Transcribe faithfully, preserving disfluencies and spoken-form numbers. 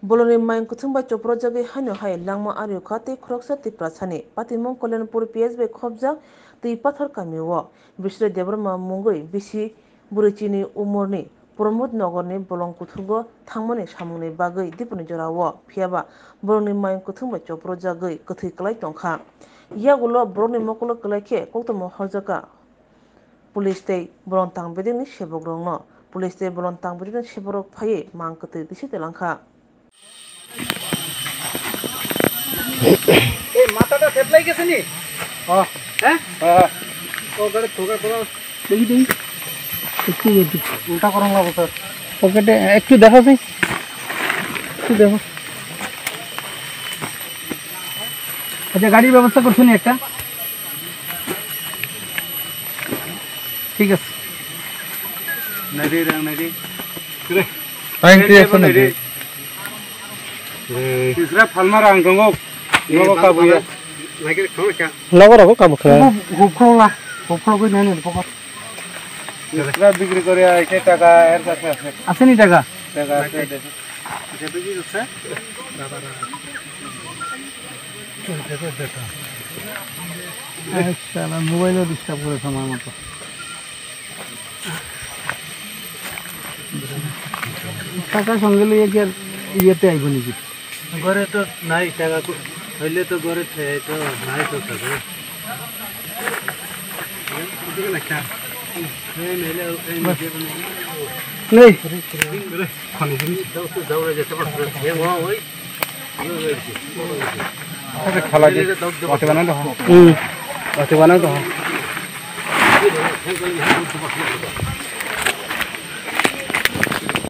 Bolongni mayung kwthwng bai chopropjagwi haino hai langma ario kha tei khoroksa Tiprasani patimung Kalyanpur P S bai khopjak Twi Pathor kamio Biswrai Debbarma mungwi bisi bwrwi chini umorni Pramod Nagarni bolong kuthugo thangmani samungni bagwi dipuni jorao, phiyaba bolongni mayung kwthwng bai chopropjagwi kwthwi kwlai tongkha. Yagulo borokni mokolo kwlai khe koktwma horjakha. Police tei bolong tang bedekni sebokrokno. Police tei bolong tang bedekni sebokrok phaiwi mang kwtwi tisi telangkha. এই মাথাটা থেতলাই গেছে নি? হ্যাঁ? হ্যাঁ। ও, গাড়ি ঠোকা পড়া। দেখি, দেখি। একটু, একটু। উল্টা করা লাগবো, স্যার। পকেটে একটু দেখো, ভাই। একটু দেখো। আচ্ছা, গাড়ির ব্যবস্থা করছো নি একটা? ঠিক আছে। নাইরে, রাং নাইরে। Ang tiya sa nadi. Tisra phalma rang tongo. Nogo kabuya. Nogo rogo kabu kha. Hubkhrola. Hubkhro goi nani pokot. Tisra bikri kore aise taka er kache ase. Ase ni taka? Taka ase de. Acha, mobile disturb kore samay moto. টাকা সঙ্গে লইয়া কি আর ইয়েতে আইব নাকি? ঘরে তো নাই টাকা, কো-, হইলে তো ঘরে থে-, তো নাই তো টাকা। এই নাইলে, এই নিজে বানাই। নেই। খানি দিন। যাও তো, যাও না, যেতে পারছো না। এ, ওয়া, ওই। Khalai di. Wati banai doho. Hmm. Wati banai doho.